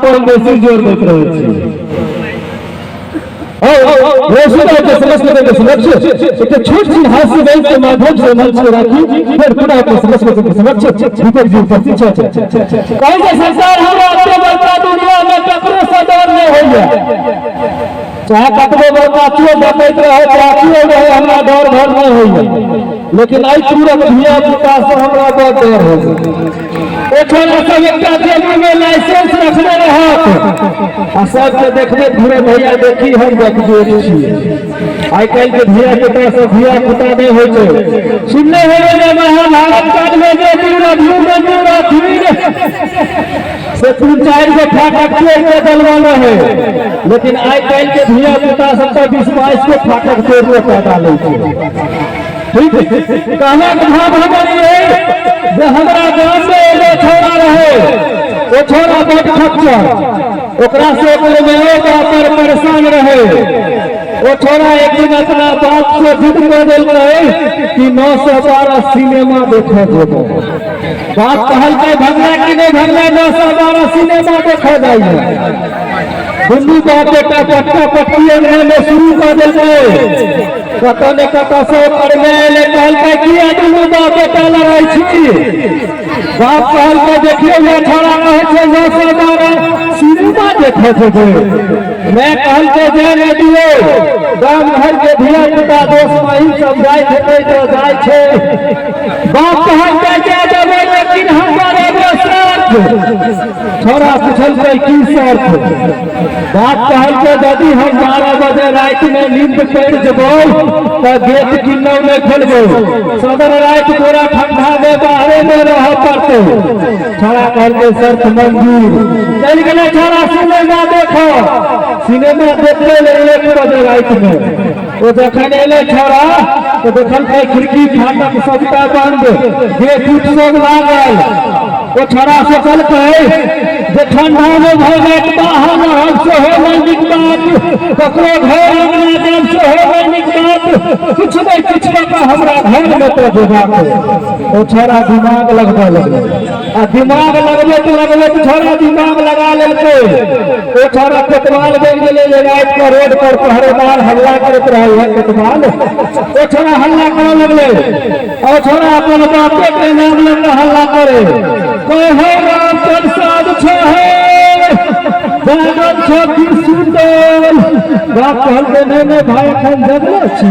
पर बेसी जोर दैत रहै छी। के समक्ष के समक्ष एक छोट सी हास्य व्यंग के माध्यम से मंच पर राखी, फिर पुनः अपने समक्ष के समक्ष दीपक जी उपस्थित छथि। कहै जे संसार हमरा एते बड़का दुनिया में ककरो से डर नहीं होइया, चाहे कतबो बड़का चोर डकैत रहे, चाहे रहे, हमरा डर भर नहीं होइया, लेकिन एहि तुरक धिया पुता से हमरा बड़ डर होइया। एखन सब एकटा जेबी में लाइसेंस रखने रहत आ सबके देखबे घुरे, भैया देखी हम बकजोर छी। आइ काल्हि के धिया पुता सब धिया पुता नहीं होइ छै। सुनने हेबै जे महाभारत काल में जे वीर अभिमन्यु रहथिन से 3-4 गो फाटक तोड़ के दलवल रहे, लेकिन आइ काल्हि के धिया पुता सब तऽ 20-22 गो फाटक तोड़ के पैदा लै छै। ठीक कहना के भाव हमर ई है जे हमरा गाम में एगो छोरा रहे, ओ छोरा बड खच्चर, ओकरा से ओकर मायो बाप पर परेशान रहे। ओ छोरा एक दिन अपना बाप से जिद कर देलकै कि 912 सिनेमा देखे जेबो। बाप कहलकै भगला कि नहीं भगला, 912 सिनेमा देखे जाइए। दुनू बाप बेटा पटका पटकी अंगना में शुरू कर देलकै। कतऽ ने कतऽ से ओकर माय एलै, कहलकै किया दुनू बाप बेटा लड़ै छी? बाप कहलकै देखियौ ने छोरा कहै छै 912 सिनेमा देखे जेबै। मैं कहलकै जाय नहि दियौ, गाम घर के धिया पुता दोस्त महिम सब जाइत हेतै तऽ जाइ छै। बाप कहलकै जाय देबै, लेकिन हमर एगो शर्त। छोरा पुछलकै की शर्त? बाप कहलकै यदि हम 12 बजे राति में नींद पड़ि जेबौ तऽ गेट किन्नौ नहि खोलबौ, सदर राति तोरा ठंडा में बाहरे में रहऽ पड़तौ। छोरा कहलकै शर्त मंजूर। चलि गेलै छोरा सिनेमा देखऽ। सिनेमा देखते ले 1 बजे राति में ओ जखन एलै छोरा तऽ देखलकै खिड़की फाटक सबटा बंद, गेट उट सब लागल। ओ छोरा सोचलकै जे ठंडा में भऽ जायत बाहर रहब सेहो नहि नीक बात, ककरो घर अंगना जायब सेहो नहि नीक बात, किछु नहि किछु कऽ कऽ हमरा घर में तऽ जेबाक। ओ छोरा दिमाग लगबऽ लगलै आ दिमाग लगबैत लगबैत छोरा दिमाग लगा लेलकै। ओ छोरा कोतवाल बनि गेलै जे राति कऽ रोड पर पहरेदार हल्ला करैत रहै है कोतवाल। ओ छोरा हल्ला करऽ लगलै। ओ छोरा अपन बापे के नाम लऽ कऽ हल्ला करे, कहै राम प्रसाद छै जागल छौ कि सुतल? बाप कहलकै नहीं नहीं भाई एखन जगले छी।